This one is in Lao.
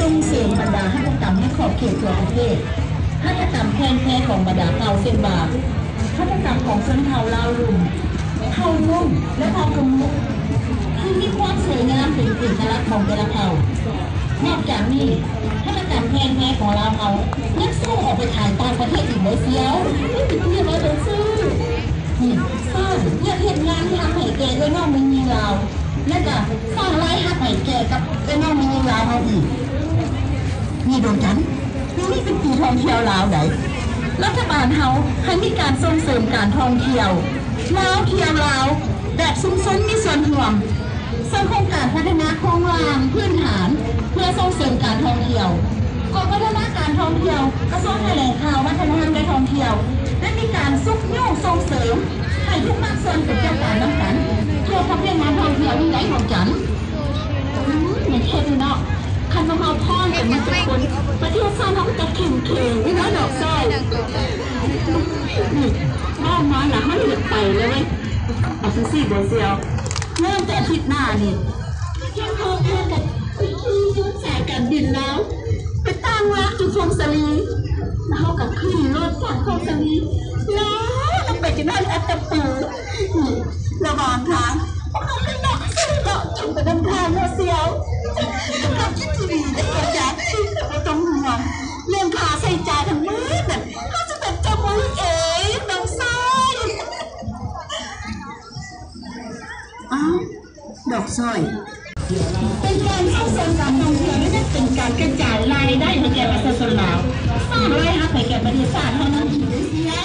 ສົ່ງເສີມບັນດາຫັດຖະກຳໃນຂອບເຂດທົ່ວປະເທດ. ຫັດຖະກຳແຜ່ນແພຂອງບັນດາເຜົ່າ ເຊັ່ນວ່າ ຫັດຖະກຳຂອງຊົນເຜົ່າລາວລຸ່ມ, ເຜົ່າມົ້ງ ແລະ ເຜົ່າກຶມມຸ ທີ່ມີຄວາມສວຍງາມເປັນເອກະລັກຂອງແຕ່ລະເຜົ່າ. ນອກຈາກນີ້, ຫັດຖະກຳແຜ່ນແພຂອງລາວເຮົາຍັງສົ່ງອອກໄປຂາຍຕ່າງປະເທດອີກເດີສ່ຽວ. ມີຫຼາຍເດີຊື່. ນີ້ ສ້າງວຽກເຮັດງານທຳໃຫ້ແກ່ເອື້ອຍນ້ອງແມ່ຍິງລາວ ແລະ ກະສ້າງລາຍຮັບໃຫ້ແກ່ກັບເອື້ອຍນ້ອງແມ່ຍິງລາວເຮົາອີກ. ນີ້ດວງຈັນ, ປີນີ້ເປັນປີທ່ອງທ່ຽວລາວໃດ໋. ລັດຖະບານເຮົາໃຫ້ມີການສົ່ງເສີມການທ່ອງທ່ຽວ ລາວທ່ຽວລາວ ແບບຊຸມຊົນມີສ່ວນຮ່ວມ. ເຊິ່ງໂຄງການພັດທະນາໂຄງລ່າງພື້ນຖານເພື່ອສົ່ງເສີມການທ່ອງທ່ຽວ, ກອງພັດທະນາການທ່ອງທ່ຽວ ກະຊວງຖະແຫຼງຂ່າວ ວັດທະນະທຳ ແລະ ທ່ອງທ່ຽວ ໄດ້ມີການຊຸກຍູ້ສົ່ງເສີມໃຫ້ທຸກພາກສ່ວນເປັນເຈົ້າການນຳກັນ ກ່ຽວກັບວຽກງານທ່ອງທ່ຽວນີ້ໄດ້ດວງຈັນ. ອືມ ແມ່ນແທ້ເນາະ. ຄັນວ່າເຮົາພ້ອມກັນໝົດທຸກຄົນ ປະເທດຊາດເຮົາກະຈະເຂັ້ມແຂງເນາະ ດອກສາວ. ນີ້ ເວົ້າມາລະເຮົາຢາກໄປແລ້ວເວີຍ. ເອົາຈັ່ງຊີ້ບໍ່ສ່ຽວ, ເລີ່ມແຕ່ອາທິດໜ້ານີ້ ພວກເຮົາພາກັນໄປຂີ່ຍົນສາຍການບິນລາວ ໄປຕັ້ງຫຼັກຢູ່ຜົ້ງສາລີ ແລ້ວເຮົາກະຂີ່ລົດຈາກຜົ້ງສາລີ ເລາະລົງໄປຈົນຮອດອັດຕະປື. ນີ້ ລະຫວ່າງທາງ ພວກເຮົາໄດ້ເລາະຊື້ເລາະກິນໄປນຳທາງເນາະສ່ຽວ. ເຮົາຄິດຊິໜີໄດ້ບໍ່ຈັກ ແຕ່ບໍ່ຕ້ອງຫ່ວງ ເລື່ອງຄ່າໃຊ້ຈ່າຍທັງໝົດນັ້ນ ເຮົາຈະເປັນເຈົ້າມືເອງ ນ້ອງຊາຍ. ອ້າວ ດອກສາຍ ເປັນການສົ່ງເສີມການທ່ອງທ່ຽວ ແລະ ຍັງເປັນການກະຈາຍລາຍໄດ້ໃຫ້ແກ່ປະຊາຊົນລາວ, ສ້າງລາຍຮັບໃຫ້ແກ່ປະເທດຊາດເຮົານຳອີກເດ້.